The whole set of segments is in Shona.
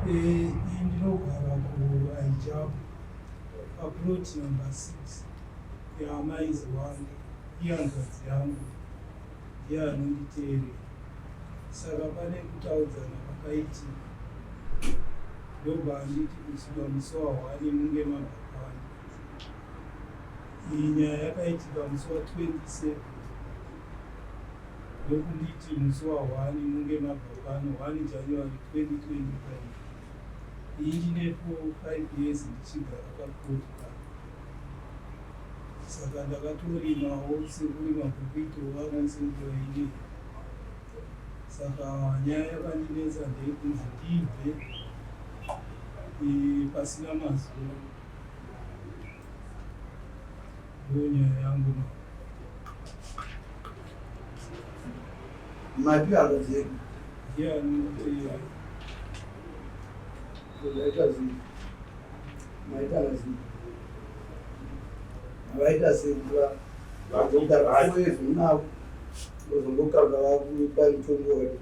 Eh, ini ndinogara kuAijabu paplot number 6 yaamai Ziwanda, ihanzvadzi yangu, ndiye anonditeerera. Saka pane kutaudzana kwakaitika, ndobva anditi kusvika musi wa1 munge mabva pano. Iyi nyaya yakaitika musi wa27 ndokunditi musi wa1 munge mabva pano 1 January 2025. Iyi ndine 4 5 years ndichigara paplot pano. Saka ndakatorimawo sekurima kwekuitawo vamwe senguva inei. Saka nyaya yakandinetsa ndeyekunzi ndibve pasina mazuva. Ndonyaya yangu ma. Mapi hanzvadzi yedu? Ndiye anonditeera. Zvaita sei? Maita sei? Vaita sei kuti vazogara four navo vozongokarwa vakupa mutongo wedu?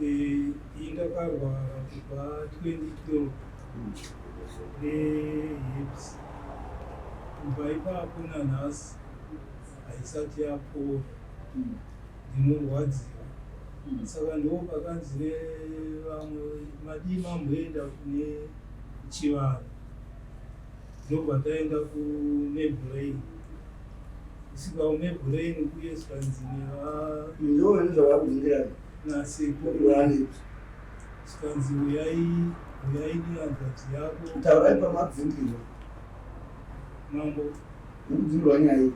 Iyi ndakarwara kubva 2012 nehips. Kubva ipapo nanhasi haisati yapora, ndinorwadziwa. Saka ndo pakanzi nevamwe madii mamboenda kune chivanhu, ndobva taenda kuMebbrain. Kusvika kuMebbrain kuye zvikanzi neva Ndo zvavakudzingira nasekuru vane zvikanzi uyai uyai nehanzvadzi yako. Taurai pamadzingirwa. Mambo. Nekudzingirwa nyaya iyi.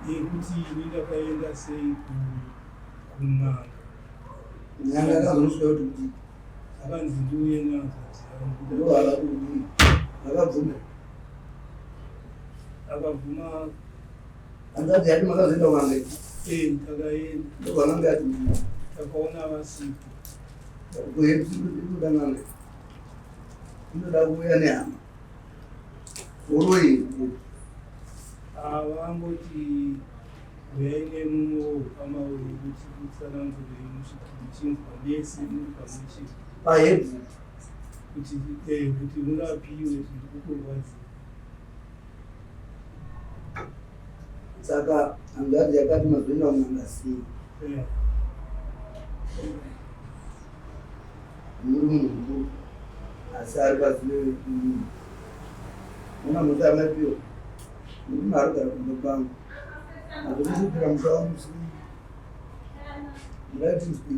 Yekuti ini ndakaenda sei kun'anga. Nyanga yakazonosvika kuti kudii? Akanzi ndiuye nehanzvadzi yangu. Ndo vakakudii? Vakabvuma. Akabvuma. Hanzvadzi yati makazoenda kun'anga iyi? Eh, takaenda. Ndo van'anga yati kudii? Takaona vasipo. Inoda n'anga. Inoda kuuya nehama. Uroyi. Avangoti uyai nemumwe wehukama uyu kuti kutsanangurei muchinzwa mese muri pamwe chete. Pahedzi. Kuti eh, kuti murapiwe zviri kukurwadzira. Saka hanzvadzi yakati mazoenda kun'anga sei? Eh. Muri munhu mukuru asi ari pasi muna musi amaipiwa murume ari kugara kumba kwangu azondisvikira musha wangu sei ndaitinzwi.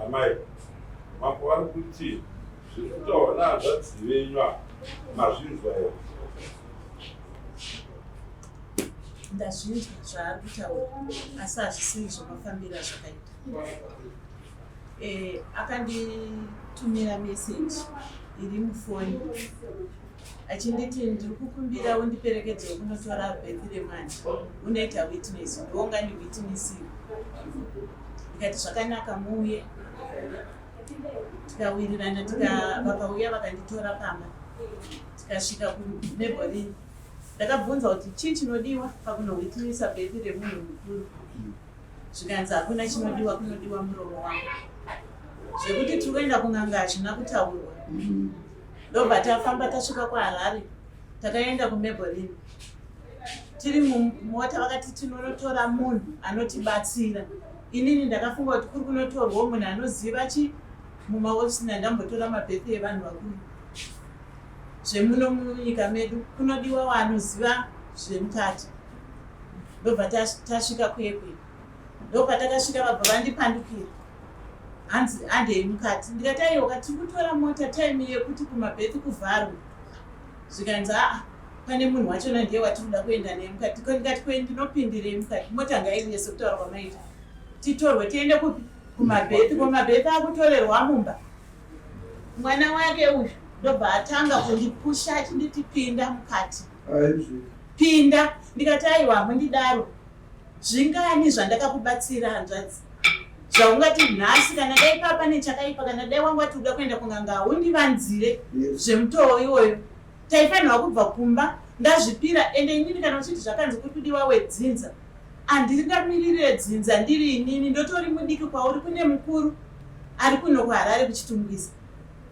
Amai, mambo vari kuti zviri kutaurwa nehanzvadzi venyu apa mazvinzwa here? Ndazvinzwa zvaari kutaura asi hazvisiri zvamafambiro azvakaita. Eh, akanditumira meseji iri mufoni achinditi ndiri kukumbira undiperekedze kunotora birth remwana unoita witness ndionga ndiwitnessire ndikati zvakanaka muuye tikawirirana vakauya vakanditora pamba tikasvika kuneborini ndakabvunza kuti chii chinodiwa pakunowitnessa birth remunhu mukuru zvikanzi hakuna chinodiwa kunodiwa muromo wangu zvekuti tiri kuenda kun'anga hazvina kutaurwa ndobva tafamba tasvika kuharare takaenda kumebolin tiri mumota vakati tinonotora munhu anotibatsira inini ndakafunga kuti kuri kunotorwawo munhu anoziva chi mumaofisi ndandambotora mabhethi evanhu vakuru zvemuno munyika medu kunodiwa wanoziva zvemukati ndobva tasvika kuye kuye ndopatakasvika vabva vandipandukira hanzi handei mukati ndikati aiwa tiri kutora mota time yekuti kumabhethi kuvharwe zvikanzi aa pane munhu wachona ndiye watiri kuda kuenda naye mukati ndikati kwe ndinopindirei mukati mota ngaiuye sekutaura kwamaita titorwe tiende kupi kumabhethi kumabhethi akutorerwa mumba mwana wake uyu ndobva atanga kundipusha achinditi pinda mukati pinda ndikati aiwa hamundidaro zvingani zvandakakubatsira hanzvadzi zvaungati nhasi kana dai paa pane chakaipa kana dai wanga wati uda kuenda kun'anga haundivanzire zvemutoo iwoyo taifanirwa kubva kumba ndazvipira ende inini kana uchiti zvakanzi kuri kudiwa wedzinza. Handingamirire dzinza ndiri inini, ndotori mudiki kwauri, kune mukuru ari kuno kuHarare kuChitungwiza.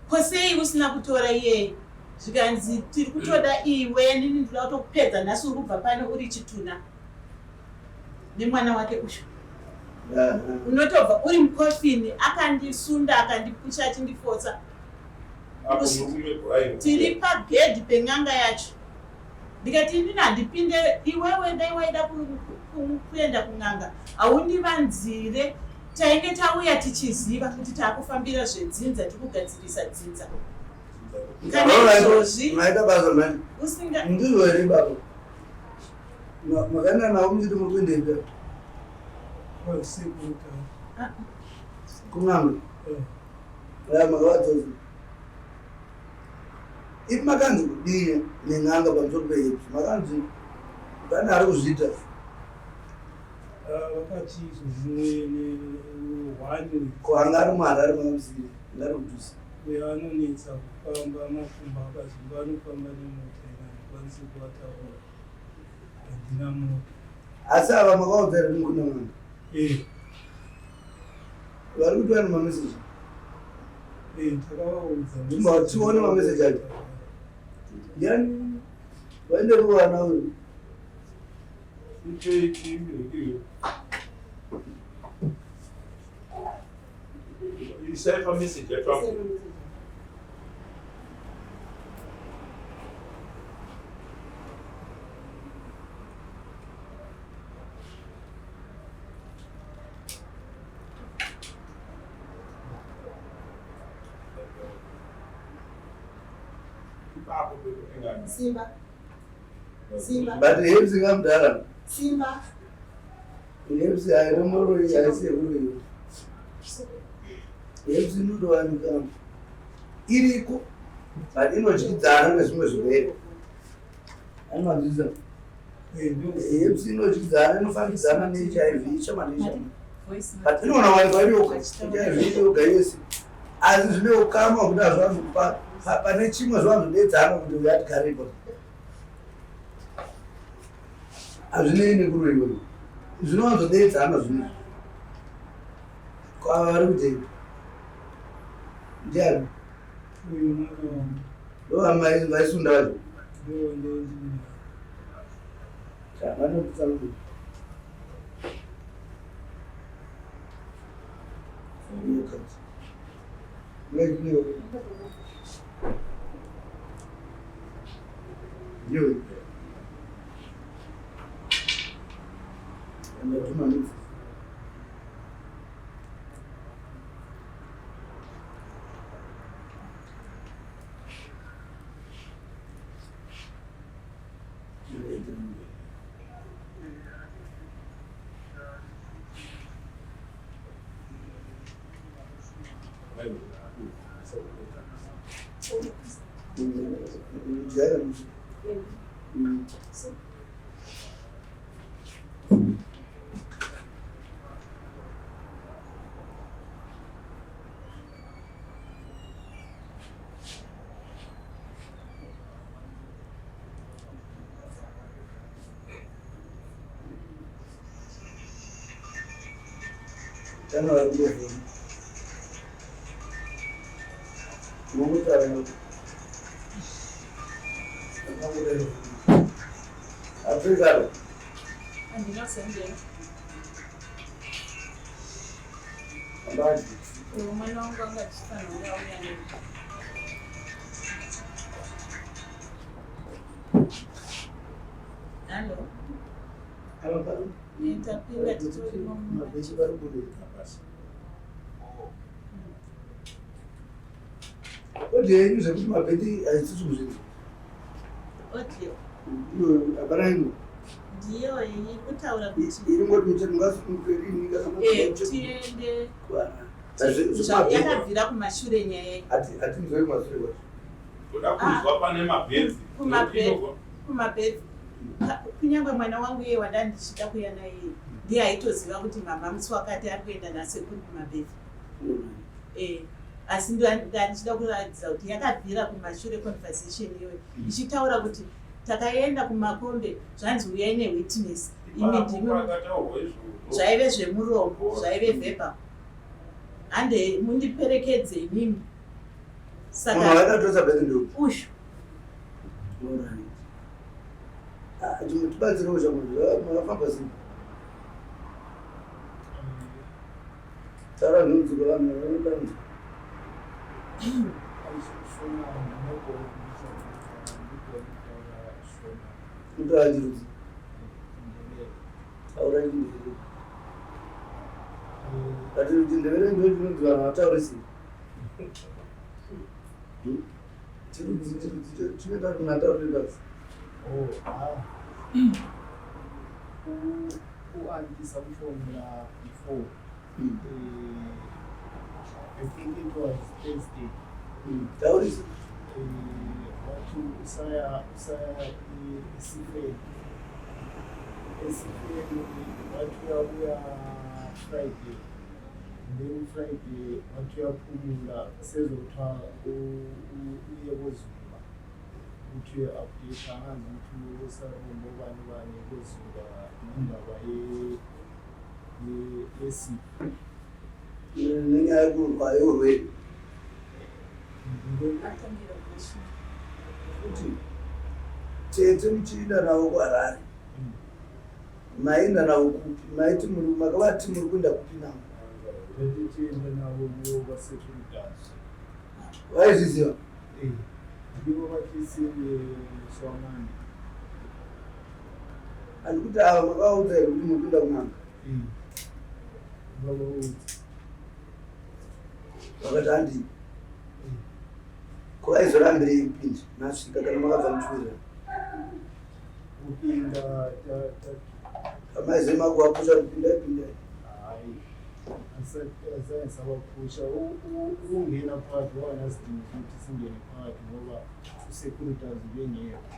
Ko sei usina kutora iyeye? Zvikanzi tiri kutoda iwe, nini ndinoda kutokupedza nhasi, uri kubva pano uri chitunha nemwana wake uyu. Unotobva uri mukofini. Akandisunda, akandipusha, achindifotsa. Tiri pagedhi pen'anga yacho, ndikati inini handipinde, iwewe dai waida kuenda kun'anga haundivanzire. Tainge tauya tichiziva kuti taakufambira zvedzinza, tikugadzirisa dzinza. Kana izvozvi Maita basa mani. Usinga Ndizvo here baba? Makaenda navo muchiti muri kuendepi? Kwasekuru. Kun'anga? Aya makavadzosa. Ipi makanzi kudii nen'anga pamusoro peHIV? Makanzi pane ari kuzviita? Vakati zvimwe one. Ko anga ari muHarare makamusiyire? Anga ari kudhuze? Uyo anonetsa kufamba, makumbo akazvimba, anofamba nemota, ina handikwanisi kuvatakura, handina mota. Asi ava makaudza here kuti kuna n'anga? Eh. Vari kuti vane mameseji? Eh, takavaudza. Tumba tione mameseji acho. Ndiani? Vaende kuvana uyu. Isai pameseji yacho. Ipapo pekutenga. Simba, Simba. But herpes ngamudhara. Simba. Herpes hairomoro, haisi yekuroiwa. Herpes inotowanika iriko, but inodyidzana nezvimwe zvirwere. Anomanzwisa? Herpes inodyidzana, inofambidzana neHIV, chama nechama. Voice. But inoona wanikwa iri yoga, HIV iri yoga yese. Asi zvine ukama hwekuti hazviwanzi pane chimwe zviwanzodedzana kuti uyu atigare ipapo. Hazvinei nekuroiwa, zvinowanzodedzana zvinhu. Kwava vari kuti ndiani? Uyu mwana wangu. Ndo vaisunda vacho? Ndo. Vanotsanangura. Ndiyo. Ndatuma nitsi. Jaira. Tana vari kundovhuna. Mungotaura. Afrika. Handina kusendera. Abadi. Uyu mwana wangu anga achifanira kunge auya neni. Hallo. Ava pano. Tapinda, titorimo. Mabhechi vari kure. Audio yenyu zvekuti mabhendi haisisi kuzvinzwa. Audio. Iyo hapana imwe. Ndiyo iyi kutaura kuti Iri ngoti muchati mungasununguke Eh, tiende. Yakabvira kumashure nyaya iyi. Hatinzoi kumashure kwacho. Kuda kunzwa pane mabhenzi. Kumabhenzi. Kumabhenzi. Kunyange mwana wangu iye wanda ndichida kuya naye ndiye aitoziva kuti mama musi wakati ari kuenda nasekuru kumabhenzi. Eh, asi ndandichida kuratidza kuti yakabvira kumashure conversation iyoyo ichitaura kuti Takaenda kumakombe zvanzi uyai newitness imi ndimi zvaive zvemuromo zvaive verbal hande mundiperekedze imimi saka uyu ah, tibatsirewo zvamafamba sei taura zvinonzwika vanhu vanoda kunzwa Kutaura chirudzi. Taura chindevere. But chindevere ndo chinonzi vanhu vataure sei? Hmm? Chirudzi chirudzi chinoita kuti munhu ataure basi. Oh, ah. U-anti samfonela before. Eh, I think it was Thursday. Taurisa. Eh, wathi usaya usaya esifeni. Esifeni wathi uyabuya Friday. Then Friday wathi uyaphumula sezothiwa uye koZuba. Uthi uye-update angazi ukuthi usarumba ubani bani koZuba ngendaba ye yesifo nenyaya yekurwa yeurwere kuti tete muchiinda navo kuharare maienda navo kupi maiti muri makavati muri kuenda kupi navo tatichienda navo vasekuru vaizviziva eh, ndivo vatisinde swamani andikuti ava makavaudza here kuti muri kuenda kun'anga eh, vavaudza vakati handii eh. ko aizorambirei kupinda masvika kana makabva muchiwirira kupinda amaize makuvapusa kupinda pindai hayi azange sabaphusha ukungena phakathi wanganasidingo sokuthi singene phakathi ngoba usekuritazi bengekho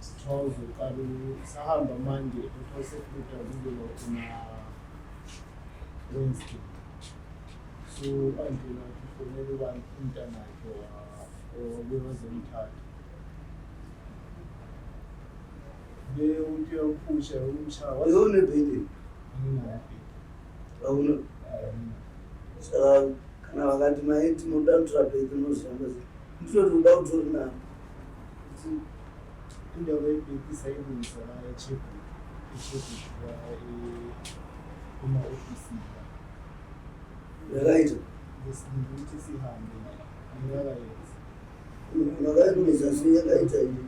sithiwa uzoqala sahamba manje kuthiwa usekuritazi uzoba khona Wednesday so u-anti wathi ufonele ubani umntanakhe wabuye wazomthatha le umuntu uyaphusha umshaya iwe une bhedi anginayo auna saka kana vakati maiti munoda kutora bhedi unozviramba sei nditoti uda kutori naro Indaba yebheki sayilungisa la eChebuk eChebuk la ema-ofisini la yakaita besilinde ukuthi sihambe ngingakayenzi makailungisa sei yakaita iyi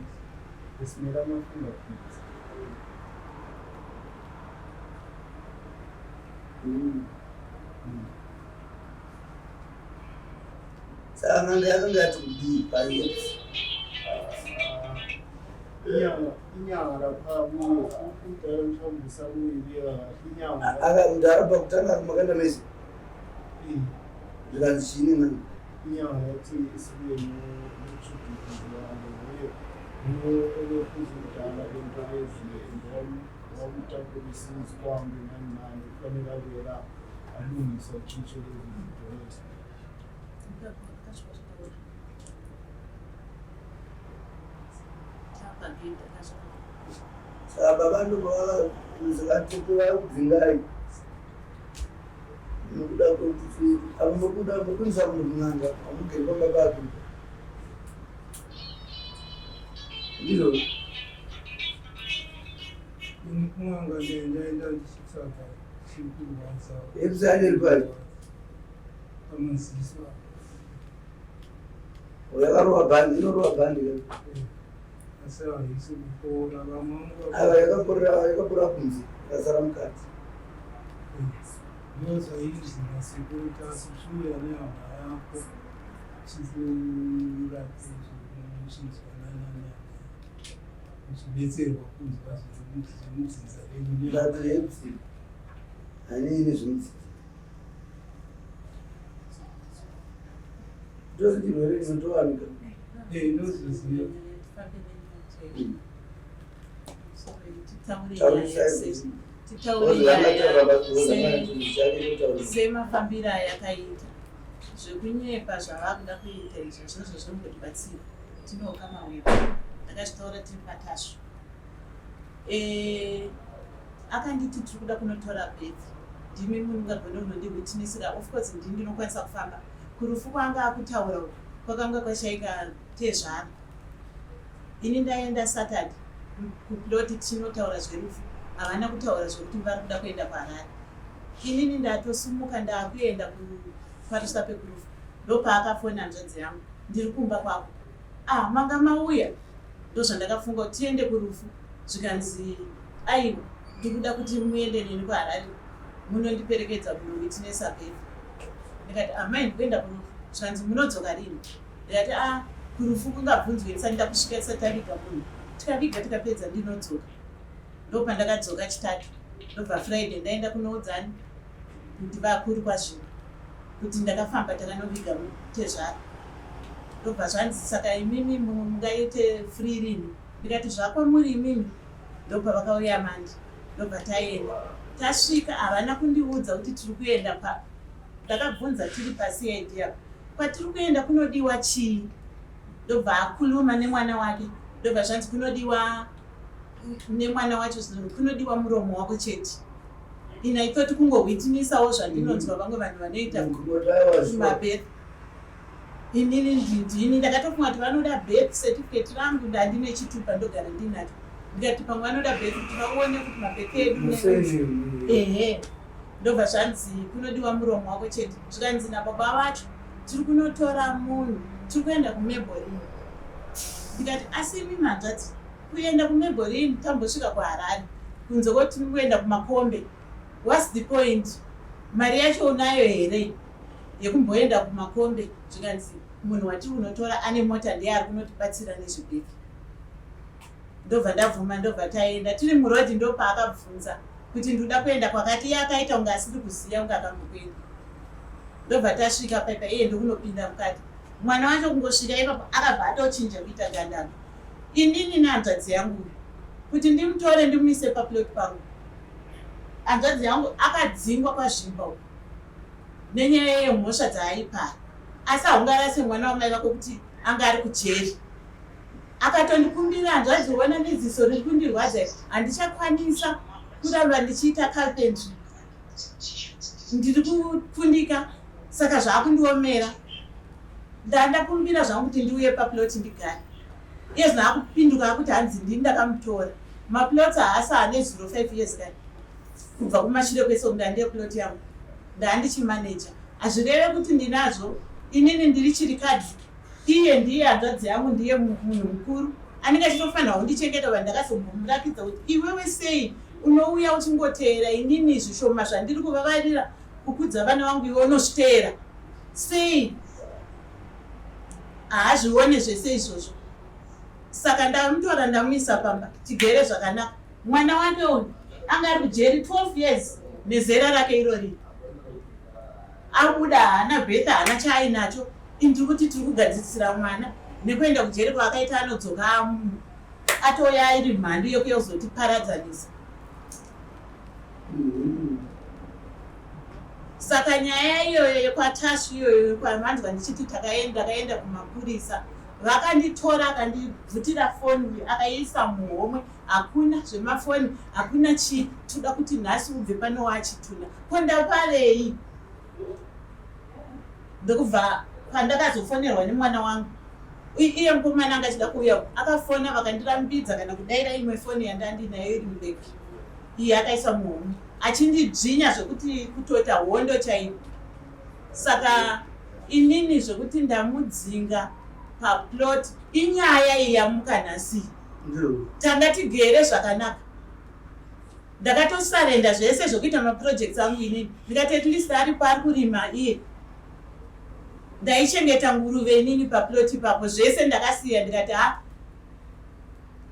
besimele ama-fingerprints mm. Saka n'anga yakanga yati kudii payeps Inyanga inyanga lapha kuyo umdala mhlawumbe usakuyibeka kahle inyanga aka mudhara pakutanga makaenda mese eh, zvikanzi chii nen'anga inyanga yathi isibuye nojudikiziwane nguye nguye obephuza umdala lento lezi and wamutapulisa kwami nani nani kufanele abuye la alungise akhitshe lezi zinto lezi. Saka baba ndobavakazikatete vakudzingai nokuda kwekuti apo murikuda murikuendesa munhu kun'anga amugere pamba pake ndizvo Ini kun'anga ndaenda ndichitsvaga chiri kurwadza. Epsi ane pari Pamaziso apa. Yakarova bhandi inorova bhandi ka Asi haisi kupora vamwe vangu ava yakaporera yakapora kunze ikasara mukati ndozvainzi nasekuru tasi chiuya nehama yako chikurape zvinochinzwanana nehama uchibetserwa kunzwa zvemudzinza renyu ndati epsi hanini zvemudzidzi ndozvi chirwere chinotowanika Eh, ndozviziva titaure nyaya semafambiro ayakaita zvekunyepa zvavakuda kuita izvo zvozvo zvinongotibatsira tinoukama hwedu. Ndakazvitaura tiri paTasvu. Eh, akanditi tiri kuda kunotora birth, ndimi mungagone kunondiwitnessira. Of course ndini ndinokwanisa kufamba kurufu kwanga akutaura uku, kwakanga kwashaika tezvara. Ini ndaenda Saturday kuplot tichinotaura zverufu. Havana kutaura zvekuti vari kuda kuenda kuHarare. Inini ndatosumuka ndaakuenda kuParusape kurufu, ndopaakafona hanzvadzi yangu, "Ndiri kumba kwako." "Ah, manga mauya?" Ndozvandakafunga kuti tiende kurufu. Zvikanzi, "Aiwa, ndikuda kuti muende neni kuHarare, munondiperekedza kunowitnessa birth." Ndikati, "Amai, ndikuenda kurufu." Zvikanzi, "Munodzoka rini?" Ndikati, "A, kurufu kungabvunzwe tisati ndakusvika, tisati taviga munhu. Tikaviga tikapedza, ndinodzoka." Ndopandakadzoka Chitatu. Ndobva Friday ndaenda kunoudzani kuti vakuru kwazvino kuti ndakafamba, takanoviga tezvara. Ndobva zvanzi, "Saka imimi mungaite free rini?" Ndikati, "Zvakwamuri imimi." Ndobva vakauya manje, ndobva taenda. Tasvika, havana kundiudza kuti tiri kuenda pa. Ndakabvunza tiri paCID apa, kwatiri kuenda kunodiwa chii? Ndobva akuluma nemwana wake. Ndobva zvanzi kunodiwa nemwana wacho, kunodiwa muromo wako chete. Ini I thought kungowitnessawo zvandinonzwa vamwe vanhu vanoita mabirth. Inini ndini ndakatofunga kuti vanoda birth certificate rangu. Ndandine chitupa, ndogara ndinacho. Ndikati pamwe vanoda birth kuti vaone kuti mabirth edu. Ehe, ndobva zvanzi kunodiwa muromo wako chete. Zvikanzi nababa vacho, "Tiri kunotora munhu, tiri kuenda kuMabelreign." Ndikati, "Asi imi hanzvadzi, kuenda kuMabelreign tambosvika kuHarare, kunze kwoti tiri kuenda kuMakombe, what's the point? Mari yacho unayo here yekumboenda kuMakombe?" Zvikanzi, "Munhu watiri kunotora ane mota, ndiye ari kunotibatsira nezvebirth." Ndobva ndabvuma, ndobva taenda. Tiri murodhi, ndopaakabvunza kuti, "Ndoda kuenda kwakati." Iye akaita kunge asiri kuziva, kunge akambokuenda. Ndobva tasvika paipa, iye ndokunopinda mukati. Mwana wacho kungosvika ipapo akabva atochinja kuita gandanga. Inini nehanzvadzi yangu kuti ndimutore ndimuise paplot pangu. Hanzvadzi yangu akadzingwa kwaZvimba uko nenyaya yemhosva dzaaipara, asi haungarase mwana wamai vako kuti anga ari kujeri. Akatondikumbira, "Hanzvadzi, ona neziso riri kundirwadza, handichakwanisa kuramba ndichiita carpentry, ndiri kukundika, saka zvaakundiomera. Ndandakumbira zvangu kuti ndiuye paplot ndigare." Iye zvino akupinduka akuti hanzi ndini ndakamutora. Maplots haasi ane 05 years kani kubva kumashure kwese kuti ndandiye plot yangu ndandichimaneja. Hazvireve kuti ndinazvo. Inini ndiri chirikadzi, iye ndiye hanzvadzi yangu, ndiye munhu mukuru anenge achitofanira kundichengeta. Vandakazombomurakidza kuti, "Iwewe sei unouya uchingoteera inini? Zvishoma zvandiri kuvavarira kukudza vana vangu, iwe unozviteera sei?" Haazvione zvese izvozvo. Saka ndamutora, ndamuisa pamba, tigere zvakanaka. Mwana wake uyu anga ari kujeri 12 years nezera rake irori. Abuda, haana birth, haana chaainacho. Indiri kuti tiri kugadzisira mwana nekuenda kujeri kwaakaita, anodzoka atouya iri mhandu yekuya kuzotiparadzanisa. Saka nyaya iyoyo yekwaTasvu iyoyo kwamanzwa ndichiti takaenda, ndakaenda kumapurisa, vakanditora, akandibvutira foni, akaiisa muhomwe. Hakuna zvemafoni, hakuna chii. "Toda kuti nhasi ubve pano wachituna." Ko ndaparei? Ndokubva pandakazofonerwa nemwana wangu, iye mukomana anga achida kuuya, akafona vakandirambidza kana kudaira imwe foni yandandinayo iri mubhegi. Iye akaisa muhomwe achindidzvinya zvekuti kutoita hondo chaiyo. Saka inini zvekuti ndamudzinga paplot, inyaya iyi yamuka nhasi. Tanga tigere zvakanaka. Ndakatosarenda zvese zvokuita maprojects angu inini. Ndikati at least aripo, ari kurima iye. Ndaichengeta nguruve inini paplot ipapo, zvese ndakasiya. Ndikati ha,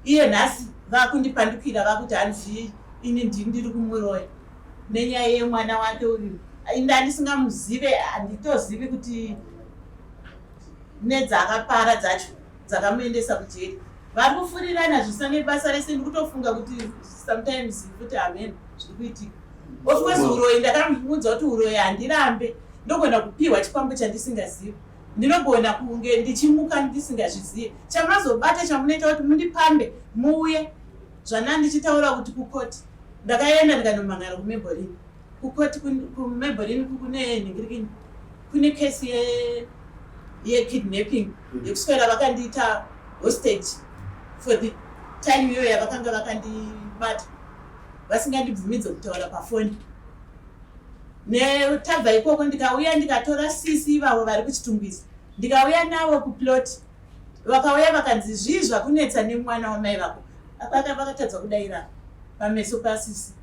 iye nhasi vakundipandukira, vakuti hanzi ini ndiri kumuroya nenyaya yemwana wake uyu. Ndandisingamuzive, handitozivi kuti nedzaakapara dzacho dzakamuendesa kujeri. Vari kufurirana zvisina nebasa rese. Ndikutofunga kuti sometimes futi amen zviri kuitika. Of course uroyi, ndakamuudza kuti uroyi handirambe, ndogona kupiwa chikwambo chandisingazivi. Ndinogona kunge ndichimuka ndisingazvizive. Chamazobata chamunoita kuti mundipambe muuye zvana ndichitaura kuti kukoti ndakaenda ndikanomangara kuMeborini. Kukoti kuMeborini kune nhingirikini kune kesi yekidnapping yekuswera vakandiita hostage for the time iyoyo yavakanga vakandibata vasingandibvumidze kutaura pafoni. Netabva ikoko ndikauya ndikatora sisi ivavo vari kuChitungwiza, ndikauya navo kuplot, vakauya vakanzi zvii zvakunetsa nemwana wamai vako. Vakatadza kudaira pameso pasisi.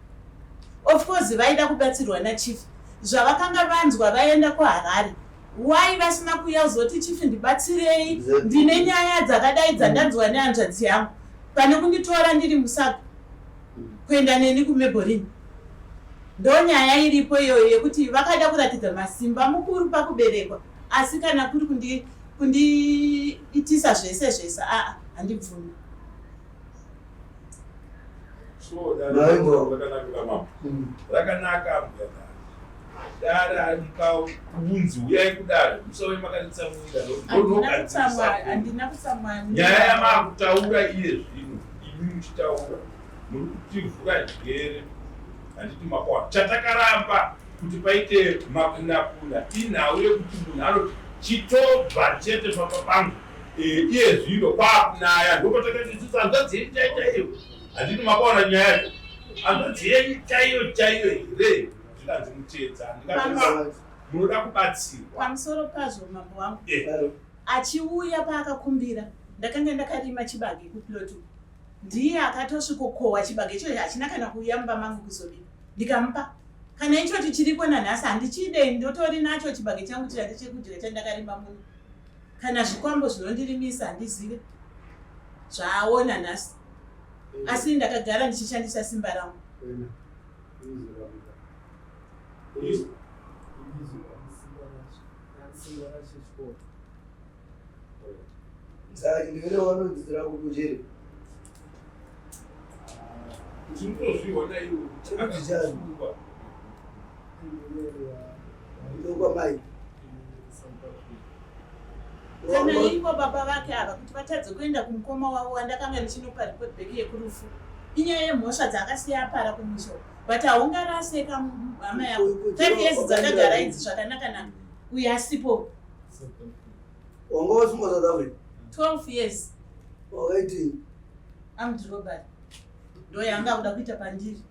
Of course vaida kubatsirwa nachief, zvavakanga vanzwa vaenda kuHarare. Why vasina kuuya kuzoti chief ndibatsirei, ndine nyaya dzakadai dzandanzwa nehanzvadzi yangu, pane kunditora ndiri musaga kuenda neni kuMeborini. Ndo nyaya iripo iyoyo yekuti vakada kuratidza masimba mukuru pakuberekwa, asi kana kuri kundiitisa zvese zvese, aa handibvumi. So dare rakanaka mambo, rakanaka mbuya dare. Dare mukaunzi uyai kudare, musave makanditsamwira. Handina kutsamwa. Nyaya yamakutaura iye zvino, imi muchitaura muri kutivhura jere, handiti makwana? Chatakaramba kuti paite makunakuna inhau yekuti munhu anoti chitobva chete papa pangu iye zvino kwakunaya, ndopatakati isusu hanzvadzi yenyu chaiyo chaiyo, handiti makaona nyaya yacho, hanzvadzi yenyu chaiyo chaiyo here? Zvikanzi mutedza, ndikati munoda kubatsirwa. Pamusoro pazvo mambo wangu, achiuya paakakumbira, ndakanga ndakarima chibage kuplot, ndiye akatosvikokohwa chibage ichocho, hachina kana kuuya mumba mangu kuzobika, ndikamupa. Kana ichochi chiripo nanhasi handichide, ndotori nacho chibage changu chirati chekudya chandakarima muno. Kana zvikwambo zvinondirimisa handizive zvaaona nhasi, asi ndakagara ndichishandisa simba rangu. Saka chindivere wanodzidzira kukujeri. Tinotozviona iwe. Chikudzidzira. Ndokwa mai. Kana ivo baba vake ava kuti vatadze kuenda kumukoma wavo wandakanga ndichinopa report back yekurufu, inyaya yemhosva dzaakasiya apara kumusha, but haungaraseka hama yako. 5 years dzandagara idzi zvakanaka naka, uyo asipo. Wanga wasungwa South Africa? 12 years. Wakaiti? Armed robbery ndo yanga kuda kuita pandiri.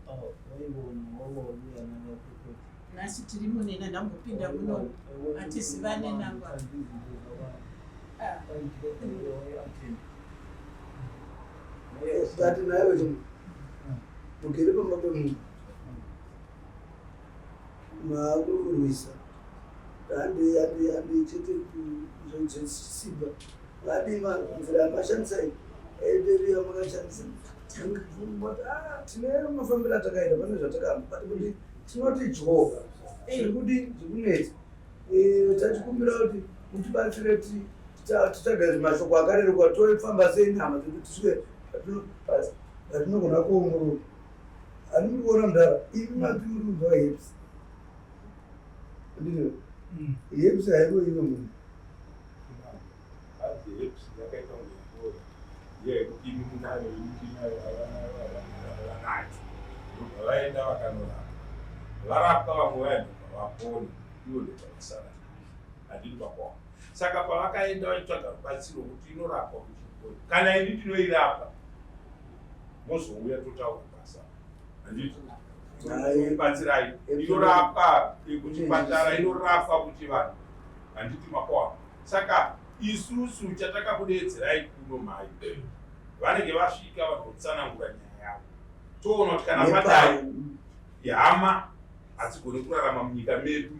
Nhasi tiri munena, ndambopinda muno, hatizivane nangwa. Tati naye chimwe mugere pamba pemunhu maakurwisa, handi handi handi chete zvesimba vadii nzira yamashandisa iyi enderi yamakashandisa. Tine mafambiro atakaita, pane zvatakamba, but kuti tinoti dyo zviri kudi zvikunetsa, tachikumbira kuti mutibatsire titsvage mashoko akareruka, toifamba sei nyama dzedu tisvike patinogona kuongorora. Handiri kuona mudhara, imi mati muri kunzwa herpes, andizvo? Herpes haiko ivo munhu. Hanzi herpes yakaita kunge ngoro yekuti imi munayo, ini ndinayo, havanayo, havanayo. Ndobva vaenda vakanorapwa, varapwa vamwe vaya ndobva vapona, ivo ndobva vasara, handiti makwaona? Saka pavakaenda vachitsvaga rubatsiro kuti inorapwa kuti ipone, kana ini ndinoirapa, mozouya totaura basa, handiti? Batsirai, inorapwa kuchipatara, inorapwa kuchivanhu, handiti makwaona? Saka isusu chatakakudedzerai kuno, mai vanenge vasvika vanotsanangura nyaya yavo, toona kuti kana padai hama hadzigoni kurarama munyika medu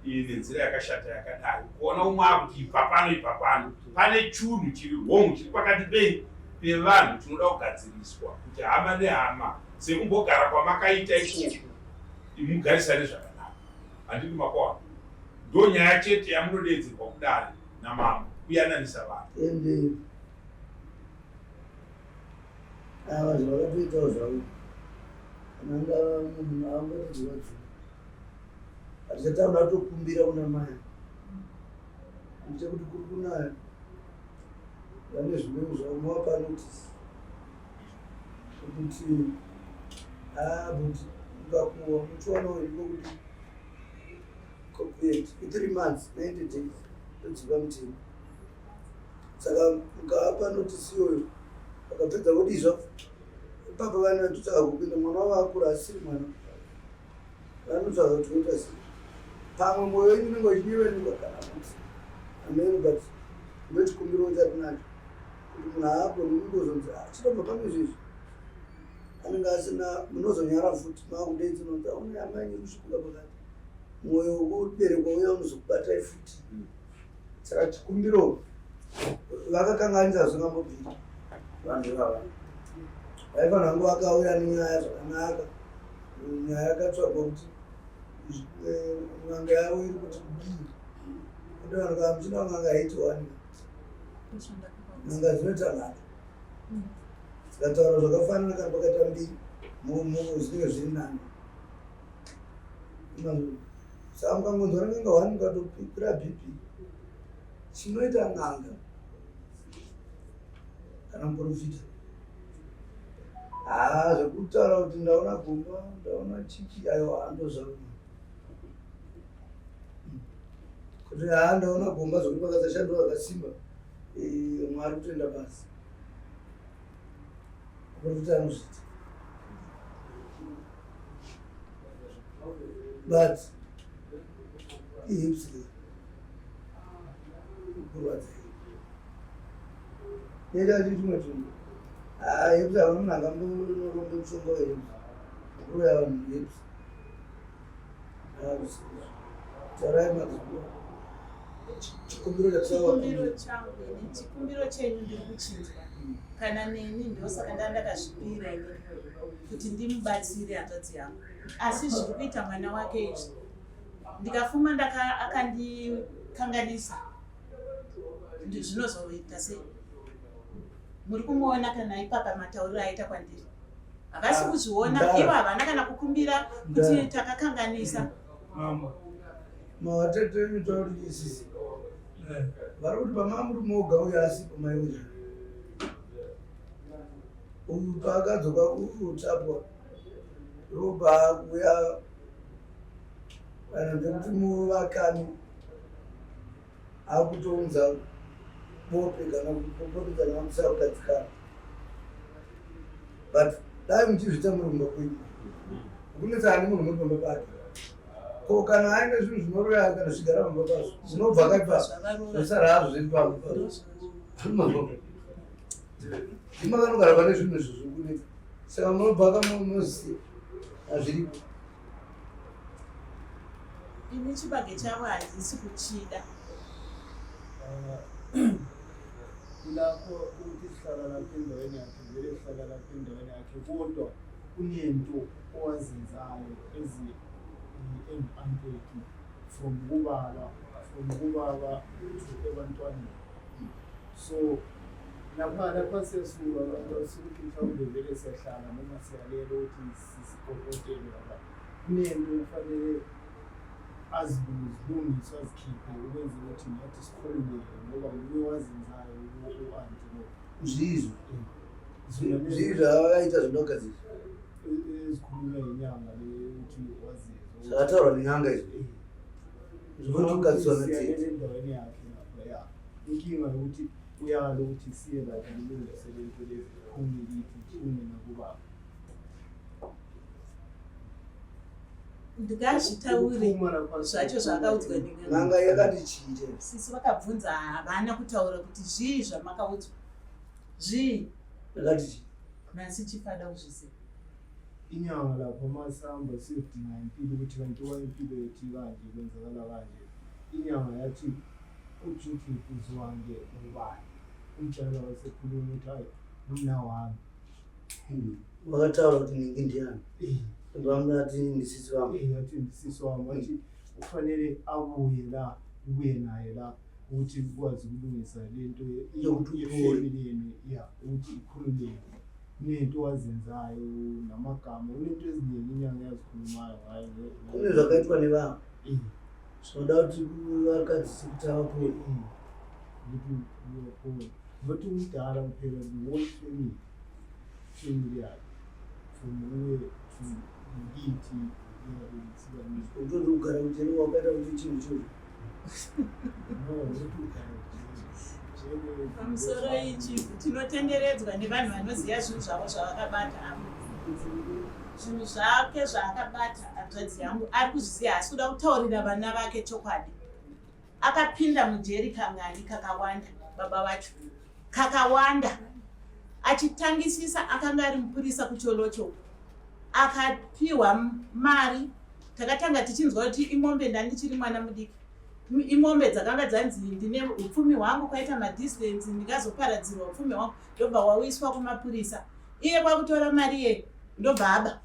iyi nenzira yakashata yakadai. Kuona umwe akuti ibva pano, ibva pano, pane chunhu chiri wrong chiri pakati pei pevanhu chinoda kugadziriswa, kuti hama nehama sekumbogara kwamakaita ikoko mugarisane zvakanaka, handiti makwaona? Ndo nyaya chete yamunodedzerwa kudare namambo, kuyananisa vanhu. Ende ava zvavakatoitawo zvavo, kana angava munhu angatiziva dzuu, hatichataura, tokumbira kuna mai. Ndechekuti kuri kunaya vane zvimweni zvavo mavapa notice kuti haa but ukakuwa muchiwanawo iko kuti copyright i-3 months 90 days todziva mutemo. Saka mukavapa notice iyoyo vakapedza kudizva ipapo vanototsvaga kupinda mwana wavo akura asiri mwana vanotsvaga kuti voita sei. Pamwe mwoyo wenyu unenge uchinyevenuka kana kuti ameno, but ndochikumbiro chatinacho kuti munhu haagoni kungozonzi ah, chinobva pane izvezvi anenge asina, munozonyara futi makudeedza unonzi aone amai iri kusvikuka pakati mwoyo wekuberekwa uya unozokubatai futi. Saka chikumbiro vakakanganisa zvingambobvira vanhu ivava vaifanira kunge vakauya nenyaya zvakanaka, nyaya yakatsvagwa kuti n'anga yavo iri kuti kudii. Kuti vanhu kana muchida n'anga haiti wani, n'anga dzinoita nhando dzikataura zvakafanana kana pakaita mbiri zvinenge zviri nani. Saka mukangonzwa n'anga wani mukatokwira BP, chinoita n'anga kana muprofita haa zvekutaura kuti ndaona gomba ndaona chichi aiwa handozvavo kuti haa ndaona gomba zvekuti pakasashandwa vakasimba Mwari kutoenda basi. Muprofita anozviita but ihips kurwadza neta chii chimwe chinhu haa hips havana munhu angamborombe mushonga wehips kuroya vanhu hips. Taurai madzibaba. Chikumbiro chikumbiro changu ini chikumbiro chenyu ndiri kuchinzwa kana neni ndosaka ndaa ndakazvipira ini kuti ndimubatsire hanzvadzi yangu, asi zviri kuita mwana wake izvi ndikafuma akandikanganisa zvinozoita sei? Muri kumuona kana ipapa matauriro aita kwandiri havasi kuzviona ivo, havana kana kukumbira kuti takakanganisa. Mama mawatete mitauri isisi vari kuti pamama muri moga uyo asipo maiuya uyu paakadzoka kutapwa ndobva kuya vanhu pekuti muvakani akutounza bope kana kupopotedzana vamusakugadzikana, but dai muchizviita muri kumba kwenyu kunetsana nemunhu muri pamba pake. Ko kana aine zvinhu zvinoroya kana zvigara pamba pazvo zvinobva kaipa zvosara hazvo zviri pamba pazvo imakanogara pane zvinhu izvo zviri kunetsa, saka munobva kamunoziva hazviripo. Ini chibage chavo handisi kuchida. Kulapho ukuthi sihlala lapha endaweni yakhe, vele sihlala lapha endaweni yakhe, kodwa kunento owazenzayo ezi-anti wethu from kubaba to ebantwaneni. So lapha siyasuka sukuthi mhlawumbe vele siyahlala noma siyalela ukuthi sisipopotele lapha, kunento kufanele azilungise azikhiphe ukwenzela ukuthi nathi sikhululeke, ngoba nguye wazenzayo u-anti lo. Zvizvo zvizvo akaita zvinogadzirisa ezikhulunywa yinyanga le ukuthi wazenza. Zvakataurwa nen'anga izvi zvinotogadziswa natete. Endaweni yakhe lapha ya inkinga yokuthi uyala ukuthi siye lapha lilungise lento lezi, phume kithi, phume nakubaba. Ndingazvitaure Ukuphuma lapha zvacho zvakaudzwa nen'anga. N'anga yakati chiite? Sisi vakabvunza, havana kutaura kuti zvii zvamakaudzwa, zvii. Yakati chii? Nhasi chifada kuzviziva. Inyanga lapha masihamba siyodinga impilo ukuthi kanti wa impilo yethu kanje kwenzakala kanje, inyanga yathi uJudith uzwange ubani umtshela wasekhuluma ukuthi hayi umna wami. Vakataura kuti ningi ndiani? Vamati ndisisi vangu. Yathi ndisisi wami, wathi kufanele abuye la, ubuye naye la ukuthi ukwazi ukulungisa lento Yokuthi uphole. yefamily yenu ya ukuthi ikhululeke. Kunento wazenzayo namagama, kunento eziningi inyanga yazikhulumayo ngayo. Kune zvakaitwa nevanhu. Zvinoda kuti vakadzise kuti avapore. Ukuthi uyapona. Not umdala kuphela, the whole family. Family yakhe. From uye to ngithi. Utoti kugara kujeri wakaita kuti chinhu chinhu. No, not kugara kujeri. Pamusoro ichi tinotenderedzwa nevanhu vanoziva zvinhu zvavo zvavakabata avo. Zvinhu zvake zvaakabata hanzvadzi yangu ari kuzviziva asi kuda kutaurira vana vake chokwadi. Akapinda mujeri kangani kakawanda baba vacho kakawanda achitangisisa akanga ari mupurisa kucholocho akapiwa mari takatanga tichinzwa kuti imombe ndandichiri mwana mudiki imombe dzakanga dzanzi ndine upfumi hwangu kwaita madistance ndingazoparadzirwa upfumi hwangu ndobva wauyiswa kumapurisa iye kwakutora mari iye ndobva aba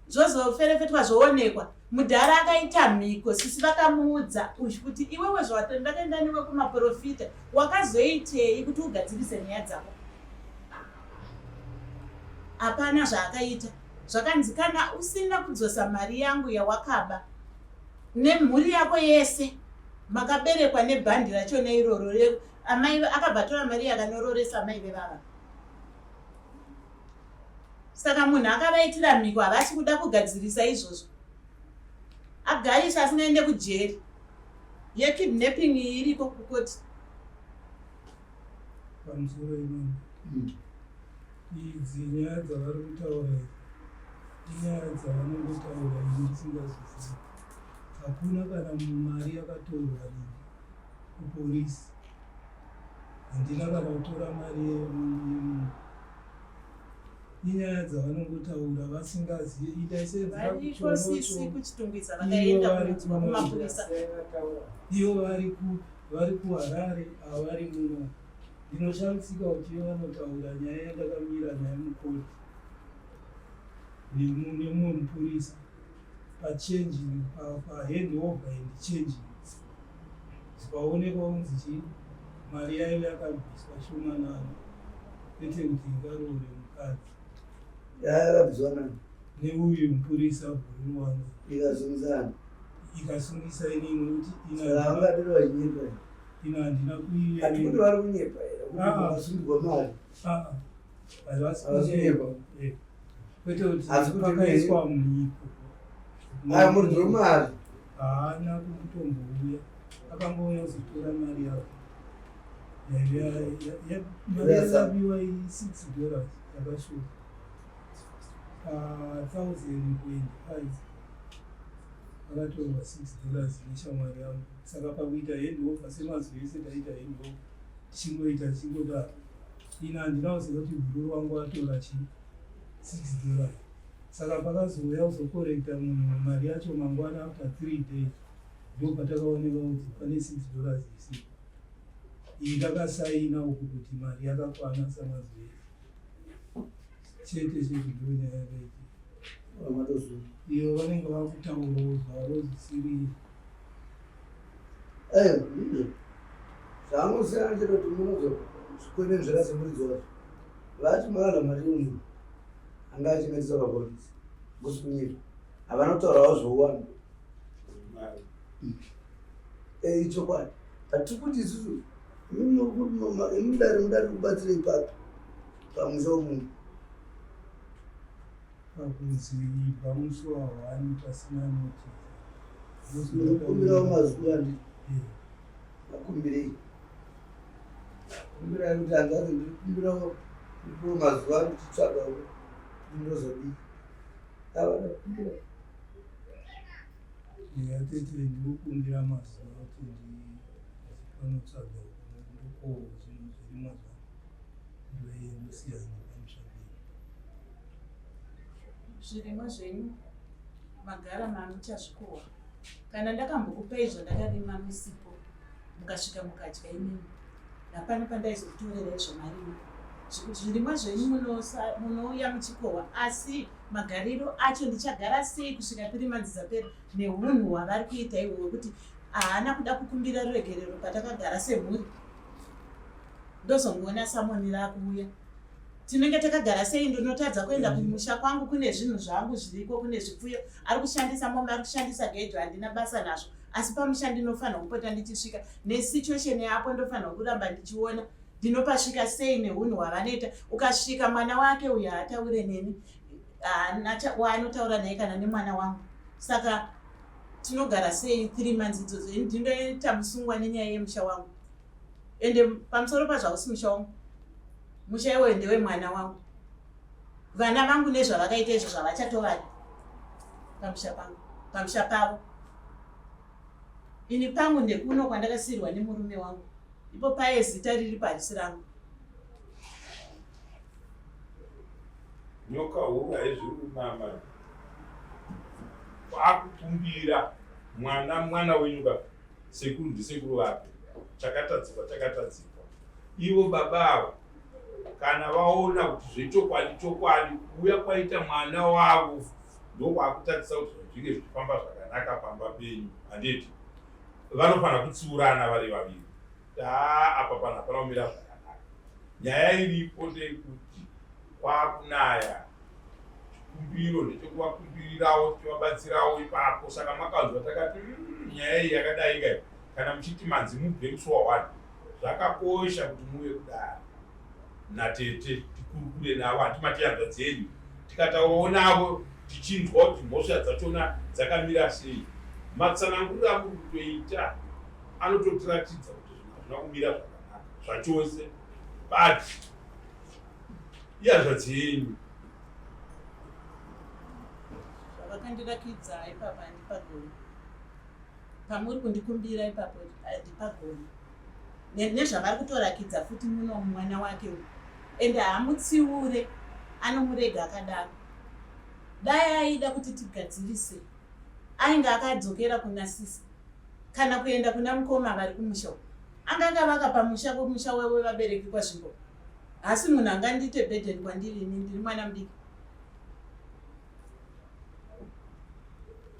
zvozoferefetwa zvoonekwa mudhara akaita mhiko sisi vakamuudza uyu kuti iwewe zvawatondakaenda newe kumaprofita wakazoitei kuti ugadzirise nyaya dzako hapana zvaakaita zvakanzi kana usina kudzosa mari yangu yawakaba nemhuri yako yese makaberekwa nebhandi rachona iroro amai akabva atora mari yakanororesa amai vevava saka munhu akavaitira mhiko havasi kuda kugadzirisa izvozvo agarisha asingaende kujeri yekidnapping iyi iriko kukoti Pamusoro imambo. Idzi nyaya dzavari kutaura idzi inyaya dzavanongotaura ini ndisingazozivi. Hakuna kana mari yakatorwa nini kupolisi. Handina kana kutora mari yemunhu. Inyaya dzavanongotaura vasingazivi. Ndaisenzera variko sisi kuchorocho kuchitungwiza ivo vakaenda vari kunonzwa kumapurisa ivo vari ku vari kuHarare avari muno. Ndinoshamisika kuti ivo vanotaura nyaya yandakamira nayo mukoti nemumwe mupurisa pachanging pahandover and changing zikaonekwa kunzi chii mari yaive yakabviswa shomanana kwete kuti ingaroore mukadzi Yakabviswa nani? Neuyu mupurisa bhuruwanza. Ikasungisana. Ikasungisa inini nokuti Saka vangadero vachinyepa here? Ina handina Hatikuti kuiverenga. vari kunyepa here? Kuti Ah, ah. vasungirwa mari. Ah, ah. Havasi Havasi kunyepa. Eh. Kwete kuti Asi kuti pakaiswa mhiko. Aya muridzi wemari. Haana kutombouya. Akangouya kuzotora mari yake. Yaive mari yakabiwa i6 dollars yakashuka. Pa 1025 akatorwa 6 dollars neshamwari yangu. Saka pakuita handover semazuva ese taita handover tichingoita tichingodaro. Ini handina kuziva kuti bhururu wangu atora chii 6 dollars. Saka pakazouya kuzokorekta munhu mari yacho mangwana after 3 days ndopatakaoneka kuti pane 6 dollars isipo. Iyi ndakasaina uku kuti mari yakakwana samazuva ese. Chete chete ndiyo nyaya yakaitika. Iyo vanenge vakutaurawo zvavo zvisiri Ndizvo. Zvangosiyana chete kuti munozozvikwenenzvera semuridzi wazvo. Vati mawana mari yemunhu anga achengetesa papolisi. Ngosi kunyepa. Havana kutaurawo zvouwandu. Ichokwadi. Hatiri kuti isusu imi mudare mudare kubatsira ipapo pamusha wemunhu. Pakunzi ibva musi wahwani pasina notice. Ndinokumbirawo mazuva ndi makumbirei. Kumbirai kuti hanzvadzi ndikumbirawo ndipiwe mazuva ndichitsvaga kuti ndinozodii. Ava ndakumbira. Yatete ndinokumbira mazuva kuti ndinotsvaga ndokowo zvinhu zvirimwa zvangu ndoendosiyana pamusha pedu. Zvirimwa zvenyu magara mamuchazvikohwa. Kana ndakambokupai zvandakarima musipo mukasvika mukadya imimi hapana pandaizokutorerai zvamarima. Zvirimwa zvenyu munouya muchikohwa asi magariro acho ndichagara sei kusvika pirimadzi dzapera nehunhu hwavari kuita ihwo hwekuti haana kuda kukumbira ruregerero patakagara semhuri. Ndozongoona samoni rakuuya. Tinenge takagara sei ndinotadza kuenda kumusha kwangu kune zvinhu zvangu zviriko kune zvipfuyo ari kushandisa mombe ari kushandisa gejo handina basa nazvo. Asi pamusha ndinofanirwa kupota ndichisvika nesituation yapo, ndofanirwa kuramba ndichiona ndinopasvika sei nehunhu hwavanoita. Ukasvika mwana wake uyo haataure neni, haana waanotaura naye kana nemwana wangu. Saka tinogara sei 3 months idzodzo? Ini ndinoita musungwa nenyaya yemusha wangu, ende pamusoro pazvo hausi musha wangu, musha iwoyo ndewemwana wangu. Vana vangu nezvavakaita izvo zvavachatovadi pamusha pangu, pamusha pavo. Ini pangu ndekuno kwandakasiirwa nemurume wangu, ipo paye zita riri parisi rangu. Nyoka huru haizviri kumama, kwakukumbira mwana, mwana wenyu ka sekuru ndisekuru vake. Chakatadzikwa chakatadzikwa. Ivo baba ava kana vaona kuti zvechokwadi chokwadi kuuya kwaita mwana wavo ndokwakutadzisa kuti zvinge zvichifamba zvakanaka pamba penyu, handiti vanofanira kutsiurana vari vaviri. Taa apa panhu hapana kumira zvakanaka. Nyaya iripo ndeyekuti kwakunaya, chikumbiro ndechekuvakumbirirawo tichivabatsirawo ipapo. Saka makanzwa takati nyaya iyi yakadai kai, kana muchiti manzi mubve musi wa1, zvakakosha kuti muve kudare natete tikurukure navo. Handiti hanzva dzenyu, tikataurawo navo tichinzwa kuti mhosva dzachona dzakamira sei. Matsananguriro amuri kutoita anototiratidza kuti zvinhu hazvina kumira zvakanaka zvachose, but ihanzvadzi yenyu. Zvavakandirakidza ipapa handipagoni, pamuri kundikumbira ipapo handipagoni, nezvavari kutorakidza futi muno mwana wake uyu, ende haamutsiure, anomurega akadaro. Dai aida kuti tigadzirise, ainge akadzokera kuna sisi kana kuenda kuna mukoma vari kumusha uku. Anga akavaka pamusha kumusha wevabereki kwaZvimbo. Hasi munhu angandiite burden kwandiri, ini ndiri mwana mudiki.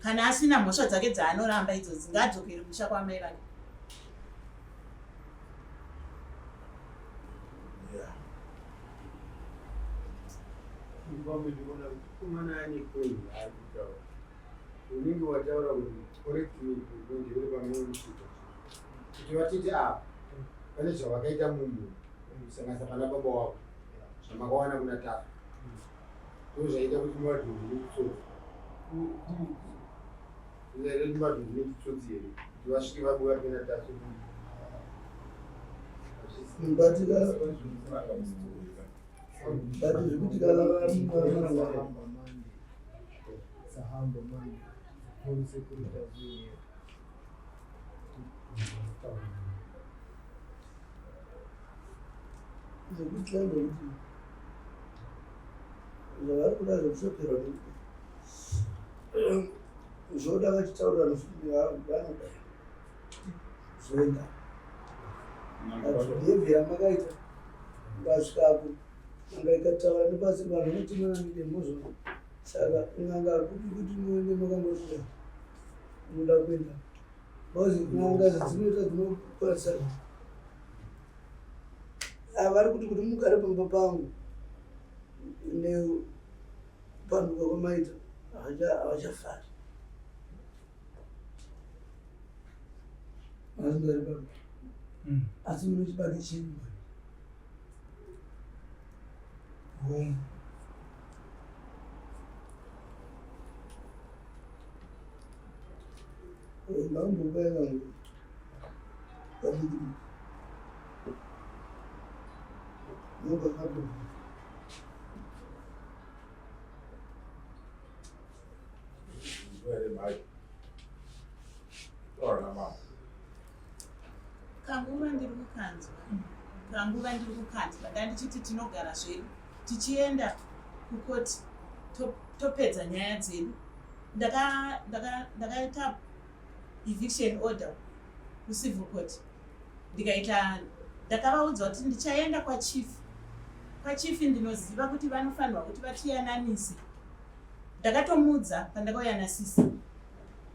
Kana asina mhosva dzake dzaanoramba idzodzi, ngaadzokere musha kwamai vake. Mbambe ndikuona kuti kumana ane point yaari kutaura. Unenge wataura kuti correct me ndevere pamunosvika kuti vatete apa pane zvavakaita mumhu kusanganisa pana baba wako zvamakawana kuna Tafa, ndo zvaita kuti muvadhonzi nechitsotsi, zvaita kuti muvadhonzi nechitsotsi here kuti vasvike vabuya pena Tafa? But zvekuti kana Sahamba manje, sahamba manje, phone security azuye. Zvekuti ndekuti zvavari kuda zvekushopera zvoda vachitaurira vanoda zvoenda, but behavior yamakaita ukasvikako anga ikataura nepasi, vanhu vanotemana nedemo. Saka n'anga kupi kuti muende makangosvika unoda kuenda? Because n'anga dzinoita dzinokwanisa vari kuti mugare pamba pangu nekupanduka kwamaita havachafari. Mazingari baba, asi mune chibage chenyu. Hongu. Ndambobai vangu padiki diki nobva kapo. Very much. Taura mama. Kanguva ndiri kukanzwa, kanguva ndiri kukanzwa. Ndandichiti tinogara zvedu tichienda kukoti, topedza nyaya dzedu. Ndakaita eviction order kucivil court, ndikaita, ndakavaudza kuti ndichaenda kwachief. Kwachief ndinoziva kuti vanofanirwa kuti vatiyananise. Ndakatomudza pandakauya nasisi,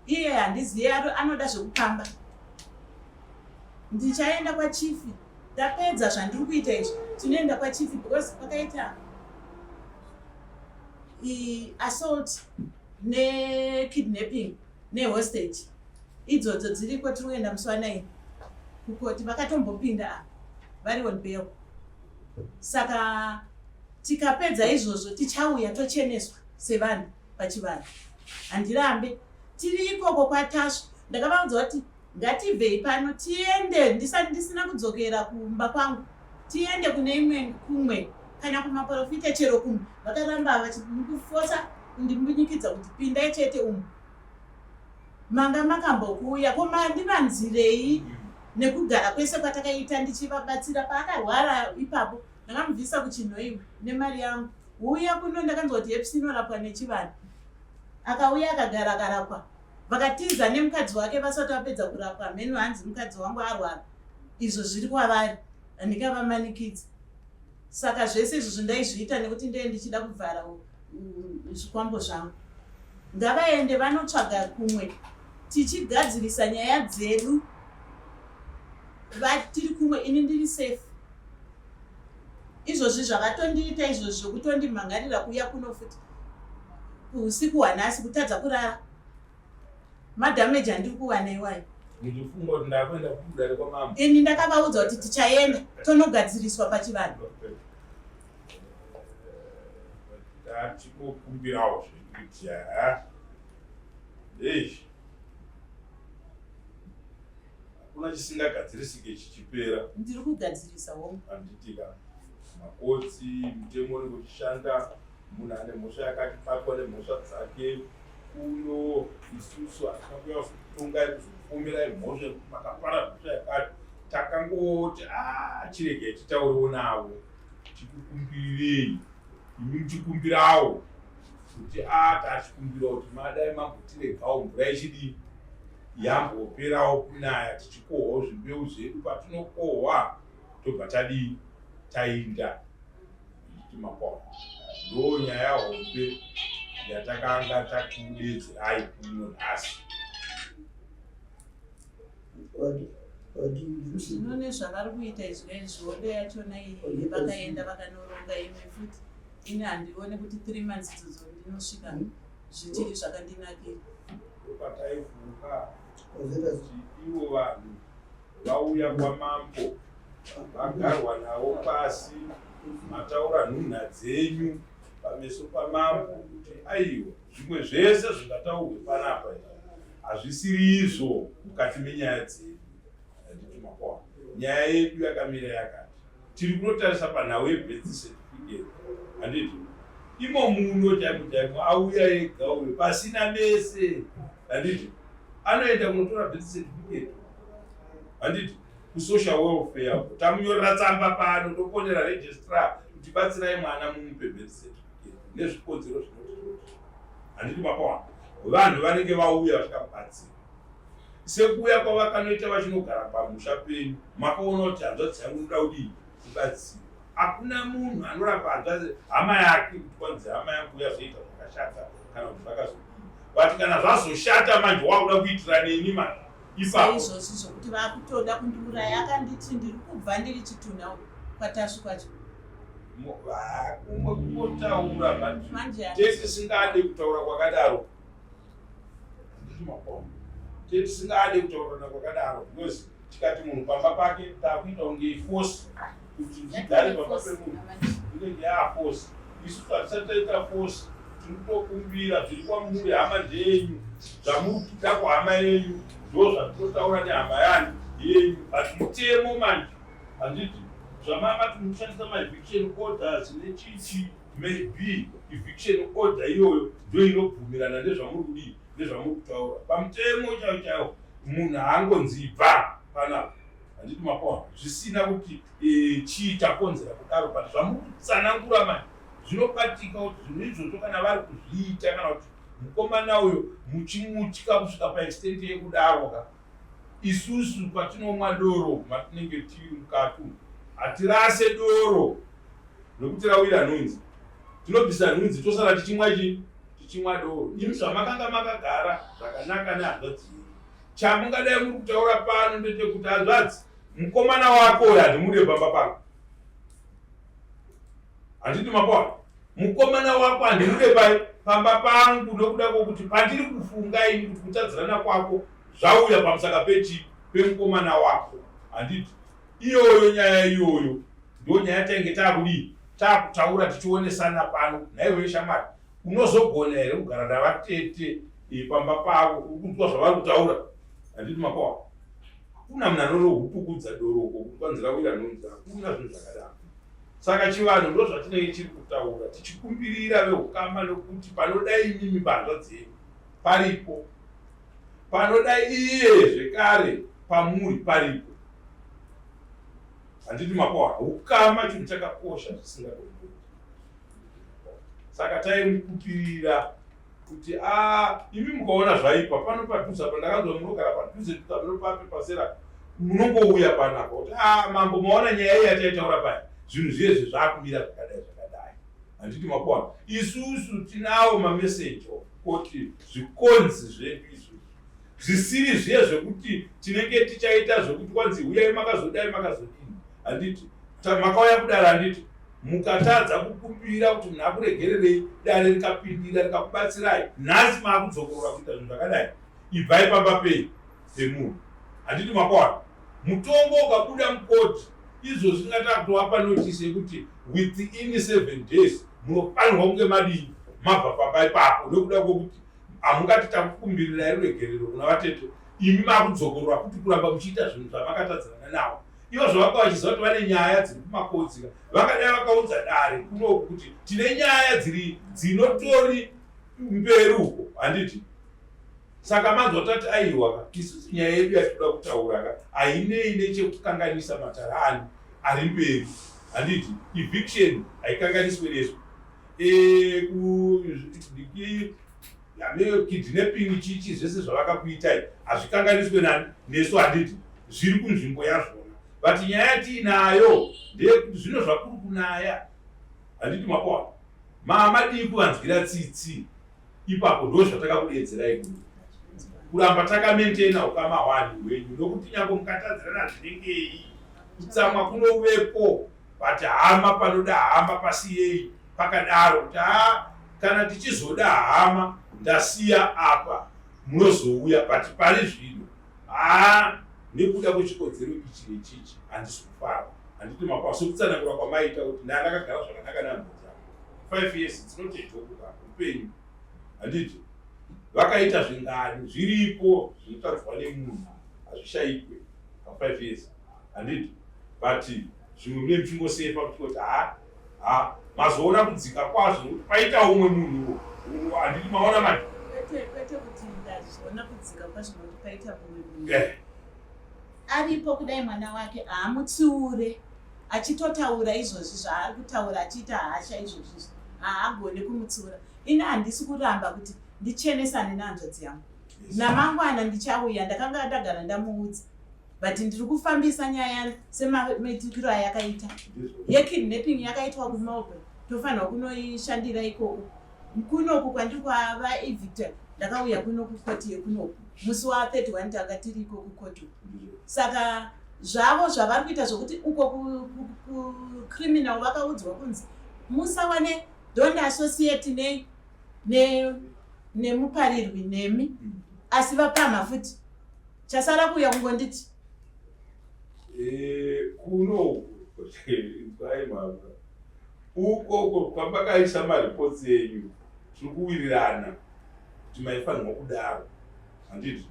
iye handizive, anoda zvekupamba. Ndichaenda kwachief, ndapedza zvandiri kuita izvi, tinoenda kwachief because pakaita assault nekidnapping nehostage. Idzodzo dziriko, tiri kuenda musi wa9 kukoti, vakatombopinda apa vari on bail. Saka tikapedza izvozvo tichauya tocheneswa sevanhu pachivanhu. Handirambe tiri ikoko kwaTasvu. Ndakavaudza kuti ngatibvei pano tiende, ndisati ndisina kudzokera kumba kwangu, tiende kune imwe kumwe kana kumaprofita chero kumwe. Vakaramba vachikufosa kundimbunyikidza kuti pindai chete umu. Manga makambokuuya ko mandivanzirei nekugara kwese kwatakaita ndichivabatsira paakarwara ipapo. Ndakamubvisa kuChinhoiwe nemari yangu, huya kuno, ndakanzwa kuti herpes inorapwa nechivanhu. Akauya akagara akarapwa, vakatiza nemukadzi wake vasati vapedza kurapwa. Mheno hanzi mukadzi wangu arwara, izvo zviri kwavari, handingavamanikidzi. Saka zvese izvozvo ndaizviita nekuti ndee ndichida kuvhara zvikwambo zvangu. Ngavaende vanotsvaga kumwe, tichigadzirisa nyaya dzedu tiri kumwe, ini ndiri safe. Izvozvi zvavatondiita izvozvi zvekutondimhangarira kuuya kuno futi usiku hwanhasi, kutadza kurara, madhameji andiri kuwana iwayo. Muchifunga kuti ndakuenda kudare kwamambo? Ini ndakavaudza kuti tichaenda tonogadziriswa pachivanhu. Tachikokumbirawo zvedu kuti haa, eish, hakuna chisingagadzirisike chichipera. Ndiri kugadzirisa hongu. Handitika makotsi, mutemo unenge uchishanda. Munhu ane mhosva yakati batwa nemhosva dzake kuno. Isusu hatina kuuya kuzokutongai, kuzokupomerai mhosva yekuti makapara mhosva yakati. Takangoti a chiregai titaurewo navo, tikukumbirirei imi muchikumbirawo kuti a tachikumbirawo kuti madai mambotiregawo mvura ichidii yamboperawo kunaya, tichikohwawo zvimbeu zvedu. Patinokohwa tobva tadii, tainda timakona. Ndo nyaya hombe yatakanga takudedzerai kuno nhasi. Zvino nezvavari kuita izvi izvi, hondo yachona iyi, vakaenda vakanoronga imwe futi. Ini handione kuti 3 months idzodzo ndinosvika zvichiri zvakandinakira. Ndopataifunga kuti ivo vanhu vauya kwamambo, vagarwa navo pasi, mataura nhunha dzenyu pameso pamambo kuti aiwa, zvimwe zvese zvingataurwe panapa izvi hazvisiri izvo mukati menyaya dzedu. Handiti makona? Nyaya yedu yakamira yakati tiri kunotarisa panhau yebirth certificate, handiti? Imo muno chaimo chaimo auya ega uyo pasina mese, handiti? Anoenda kunotora birth certificate, handiti, kusocial welfare. Tamunyorera tsamba pano, tofonera registrar kuti batsirai mwana mumupe birth certificate nezvikonzero zvinoti, handiti mapawana? Vanhu vanenge vauya vachikamubatsira sekuuya kwavakanoita vachinogara pamusha penyu, makaona kuti hanzvadzi yangu inoda kudii, kubatsirwa. Hakuna munhu anorapa hanzvadzi hama yake kuti kwanzi hama yangu yazoita zvakashata kana kuti zvakazodii, but kana zvazoshata manje wakuda kuitira neni manje ipapo. Saizvozvi zvokuti vakutoda kundiuraya, akanditi ndiri kubva ndiri chitunha kwaTasvu kwacho. Kumwe kungotaura, but Manje tesisingade kutaura kwakadaro, tesisingade kutaurana kwakadaro, because tikati munhu pamba pake takuita kunge iforce kuti ndigare pamba pemunhu, inenge yaaforce. Isusu hatisati taita force, tiri kutokumbira zviri kwamuri. Hama ndeyenyu, zvamuri kuita kuhama yenyu ndo zvatinotaura nehama yani yenyu, but mutemo manje, handiti, zvamamati munoshandisa maeviction orders nechichi, maybe eviction order iyoyo ndo inobvumirana nezvamuri kudii, nezvamuri kutaura. Pamutemo chaiwo chaiwo munhu haangonzi ibva panapa, handiti mapaona, zvisina kuti chii chakonzera kudaro. But zvamuri kutsanangura manje zvinobatika kuti zvinhu izvozvo kana vari kuzviita, kana kuti mukomana uyo muchimutya kusvika paextent yekudaro ka. Isusu patinomwa doro matinenge tiri mukati umu, hatirase doro nokuti rawira nhunzi. Tinobvisa nhunzi, tosara tichimwa chii, tichimwa doro. Imi zvamakanga makagara zvakanaka nehanzvadzi yenyu, chamungadai muri kutaura pano ndechekuti, hanzvadzi, mukomana wako uyo handimude pamba pangu, handiti mapaona? Mukomana wako handimude pai pamba pangu nokuda kwokuti pandiri kufunga ini kuti kutadzirana kwako. Zvauya pamusaka pechi pemukomana wako, handiti? Iyoyo nyaya iyoyo ndo nyaya tainge taakudii, taakutaura tichionesana pano. Nhaiwe shamwari, unozogona here kugara navatete eh, pamba pavo uri kunzwa zvavari kutaura? Handiti makowa? Hakuna munhu anorohupukudza doroko kuti kwanzi rawira nhunzi, hakuna zvinhu zvakadaro. Saka chivanhu ndozvatinenge chiri kutaura tichikumbirira veukama nokuti panoda imimi panzva dzenyu paripo, panoda iye zvekare pamuri paripo. Handiti makowa? Ukama chinhu chakakosha zvisingatomboiti. Saka taimukupirira kuti a ah, imi mukaona zvaipa pano padhuze apa, ndakanzwa munogara padhuze pano papi pasera, munongouya panapa kuti a ah, mambo maona nyaya iyi yataitaura paya, zvinhu zviyezvi zvaakumira zvakadai zvakadai. Handiti makuona isusu tinawo mameseji kuti zvikonzi zvedu isusu zvisiri zviye zvekuti tinenge tichaita zvekuti kwanzi huyai makazodai makazodini. Handiti makauya kudare, handiti mukatadza kukumbira kuti munhu akuregererei, dare rikapindira rikakubatsirai, nhasi maakudzokorora kuita zvinhu zvakadai, ibvai pamba pei pemunhu. Handiti makawana mutongo ukabuda mukoti izvozvi tingatakutowapa notisi yekuti within 7 days munofanirwa kunge madii mabva pamba ipapo, nekuda kwekuti hamungati takukumbirirai ruregerero kuna vatete, imi makudzokorora kuti kuramba muchiita zvinhu zvamakatadzirana navo. Ivo zvavanga vachiziva kuti vane nyaya dziri kumakotsika, vakadai vakaudza dare kunoku kuti tine nyaya dziri dzinotori mberi uko, handiti? Saka manzwa tati aiwa ka, isusu nyaya yedu yatinoda kutaura ka hainei nechekukanganisa matara ani ari mberi, handiti? Eviction haikanganiswe nesu, e, kidnapping chichi zvese zvavakakuitai hazvikanganiswe nani nesu, handiti? Zviri kunzvimbo yazvona, but nyaya yatiinayo ndeyekuti zvino zvakuri kunaya, handiti makoa mamadii kuvanzwira tsitsi ipapo? Ndo zvatakakudedzerai kuno, kuramba takamaintaina ukama hwani hwenyu, nokuti nyange mukatadzirana zvinengei, kutsamwa kunovepo, but hama panoda hama, pasiyei pakadaro kuti ha, kana tichizoda hama ndasiya apa, munozouya, but pari zvino ha, nekuda kwechikodzero ichi nechichi handisi kufara. Handiti makwa sokutsanangura kwamaita kuti ndandakagara zvakanaka nehanzvadzi dzangu 5 years, it's not a joke ka, upenyu, handiti? Vakaita zvingani zviripo zvinotadzwa nemunhu, hazvishayikwe pa 5 years, handiti? But zvimwe mune muchingosefa kuti ha ha, mazoona kudzika kwazvo nekuti paita umwe munhu, handiti? Maona manje. Kwete kuti ndazoona kudzika kwazvo nekuti paita mumwe munhu aripo. Kudai mwana wake haamutsiure achitotaura izvozvi zvaari kutaura achiita hasha izvozvizvi, haagone kumutsiura. Ini handisi kuramba kuti ndichenesane nehanzvadzi yangu. Namangwana ndichauya, ndakanga ndagara ndamuudza, but ndiri kufambisa nyaya semaitikiro ayakaita. Yekidnapping yakaitwa kuMelbourne, tofanirwa kunoishandira ikoko. Kunoku kwandiri kwavaevicta, ndakauya kuno kukoti yekunoku musi wa31, tanga tiri iko kukoti. Saka zvavo zvavari kuita zvokuti uko kucriminal vakaudzwa kunzi musawane, don't associate nemuparirwi nemi, asi vapamha futi, chasara kuuya kungonditi Kuno inzwai mama, ukoko kwamakaisa mareports enyu tiri kuwirirana kuti maifanirwa kudaro, handiti?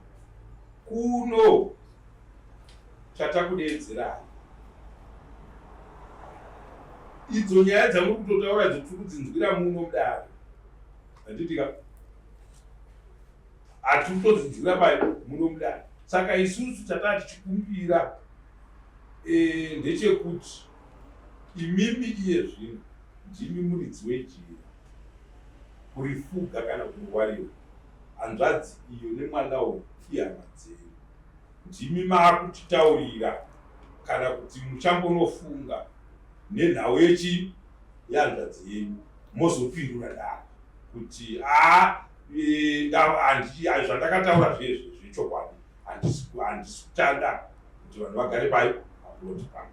Kuno chatakudeedzerai, idzo nyaya dzamuri kutotaura idzo tiri kudzinzwira muno mudare, handiti ka? Hatiri kutodzinzwira pai muno mudare. Saka isusu chataa tichikumbira ndechekuti imimi iye zvino ndimi muridzi wejira kurifuga kana kurwarira hanzvadzi iyo nemwana uyu, ihama dzenyu, ndimi maakutitaurira kana kuti muchambonofunga nenhau yechi yehanzvadzi yenyu, mozopindura dare kuti a zvandakataura zvezve zvechokwadi, handisi kutanda kuti vanhu vagare pai paploti pangu.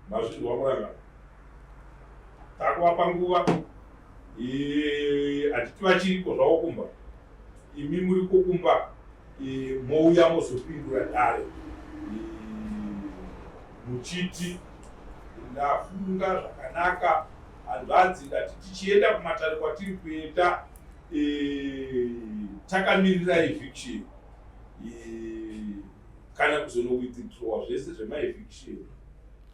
Mazvinzwa muranga? Takuvapa nguva, hatiti vachiriko zvavo kumba, imi muriko kumba. E, mouya mozopindura dare e, muchiti ndafunga zvakanaka hanzvadzi ndati tichienda kumatare kwatiri kuenda e, takamirira eviction e, kana kuzonowithdrawa zvese zvemaeviction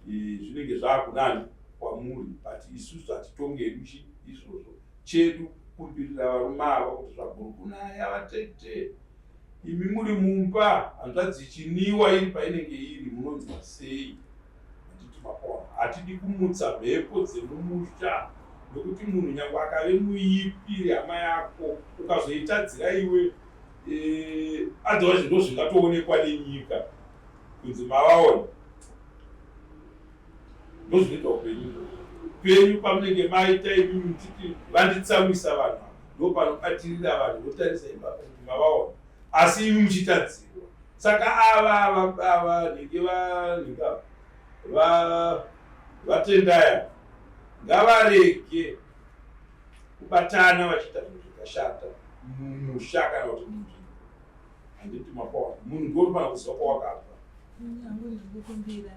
e, zvinenge zvaakunani kwamuri but isusu hatitongedu chi izvozvo chedu kukumbirira varume ava kuti zvaguri kunaya vatete imi muri mumba hanzvadzi ichiniwa iri painenge iri munonzwa sei handiti mapona hatidi kumutsa mhepo dzemumusha nokuti munhu nyange akave muipi hama yako ukazoitadzira iwe eh, otherwise ndo zvingatoonekwa nenyika kunzi mavaona ndozvinoita upenyu penyu pamunenge maita imi muchiti vanditsamwisa vanhu ava ndopanobatirira vanhu votarisa ipapo kuti mavaona asi imi muchitadzirwa saka ava ava ava nhingi vanhingi ava va vatendaya ngavarege kubatana vachiita zvinhu zvakashata mumusha kana kuti munzvimbo handiti mapaona munhu ndionofanira kuziva kwawakabva Nyangu ndikukumbira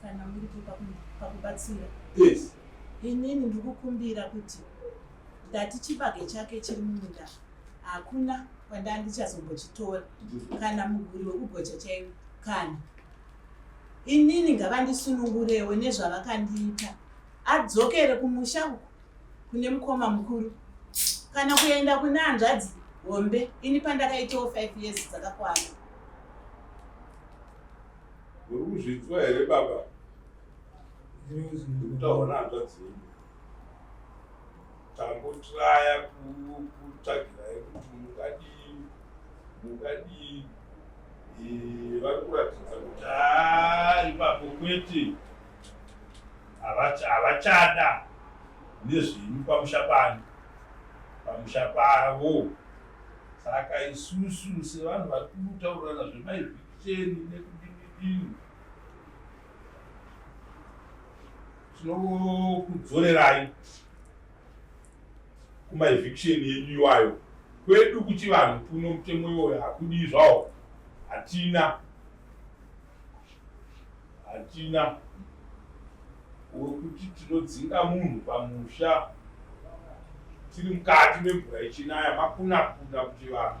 kana muripo pakubatsira. Yes. Inini ndikukumbira kuti ndati chibage chake chiri mumunda hakuna kwandandichazombochitora kana muguri wekugocha chaiwo kana inini ngavandisunungurewo nezvavakandiita adzokere kumusha uku kune mukoma mukuru kana kuenda kune hanzvadzi hombe ini pandakaitawo 5 years dzakakwana uri kuzvinzwa here baba kutaura nehanzvadzi yenyu tambotraya kutsvagirai kuti mungadii mungadii eh, vari kuratidza kuti haa ipapo kwete havachada nezvenyu pamusha pano pamusha pavo saka isusu sevanhu vari kutaurirana zvemaevhikisheni nekudinidini tinokudzorerai kumaeviction yenyu iwayo kwedu kuchivanhu kuno mutemo iwoyo hakudii zvawo hatina hatina wekuti tinodzinga munhu pamusha tiri mukati memvura ichinaya makunakuna kuti vanhu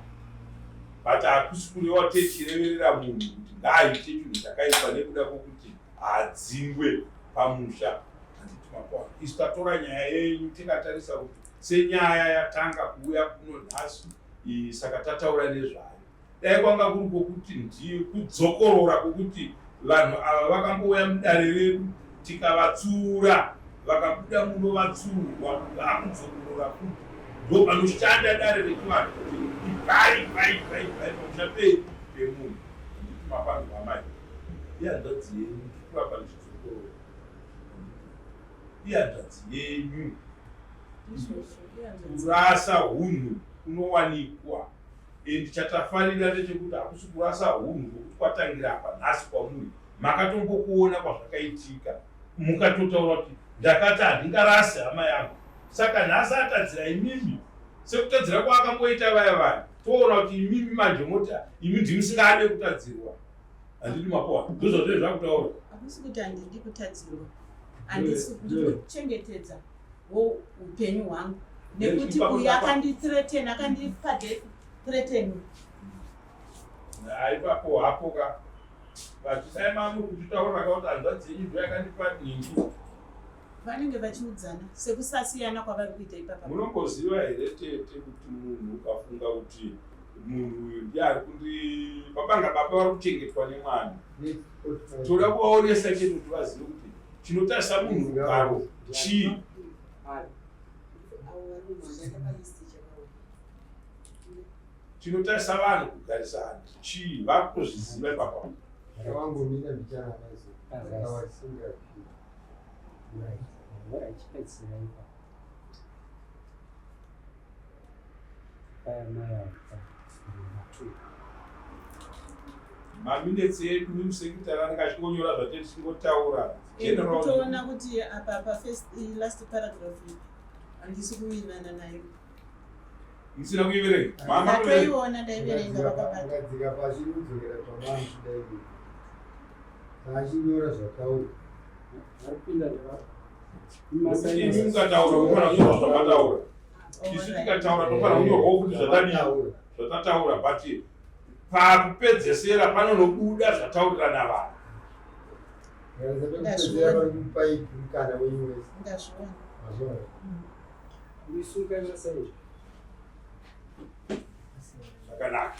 but hakusi kureva techireverera munhu kuti ngaaite chinhu chakaipa nekuda kwokuti haadzingwe pamusha handiti makwana isu tatora nyaya yenyu tikatarisa kuti senyaya yatanga kuuya kuno nhasi saka tataura nezvayo Dai kwanga kuri kwokuti ndiye kudzokorora kwokuti vanhu ava vakambouya mudare redu tikavatsiura vakabuda muno vatsiurwa vakudzokorora futi ndopanoshanda dare rechivanhu kuti ibvai ibvai ibvai ibvai pamusha pei pemunhu handiti mapanzwa amai ihanzvadzi yenyu kuramba ndichidzokorora ihanzvadzi yenyu kurasa hunhu kunowanikwa And chatafarira ndechekuti hakusi kurasa hunhu kwekuti kwatangira apa nhasi kwamuri makatombokuona kwazvakaitika mukatotaura kuti ndakati handingarasi hama yangu saka nhasi atadzira imimi sekutadzira kwaakamboita vaya vaya toona kuti imimi manje moti imi ndimusingade kutadzirwa handidi mapoa ndozvazvee zvakutaura hakusi kuti handidi kutadzirwa handisi kuchengetedza wo upenyu hwangu nekuti uyu akandithreaten akandipa death threaten ipapo hapo ka but dai mamuri kutitaura ka kuti hanzvadzi yenyu ndo yakandipa nhingi vanenge vachiudzana sekusasiyana kwavari kuita ipapa munomboziva here tete kuti munhu ukafunga kuti munhu uyu ndiye ari kundi babanga baba vari kuchengetwa nemwana toda kuvaonesa chete kuti vazive kuti chinotarisa munhu rugaro chii chinotarisa vanhu kugarisana chii vakutozviziva ipapa Maminetsi edu musekitari anenge achingonyora zvatiri tichingotaura. Kutoona kuti apa pa first last paragraph handisi kuwirirana nayo. Musina kuiverenga? Mama Ndatoiona ndaiverenga vakabata. Ukadzika pasi inodzokera pamamchida iwe. Achinyora zvataura. Varikupinda ndevapa. Imi mukataura munofanira kunyorwa zvamataura. Isu tikataura tofanira kunyorwawo kuti zvatadii zvatataura but pakupedzesera panonobuda zvataurirana vanhu. Pekupedzera vari kupai mukana wenyu wese. Ndazviona. Mazviona. Misunga masaini. Zvakanaka.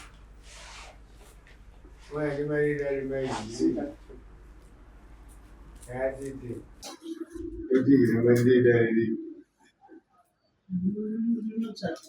Mwana nemarira remaizvi. Ngatite. Kuti rimwe ndida riri. Ndinotsvaka.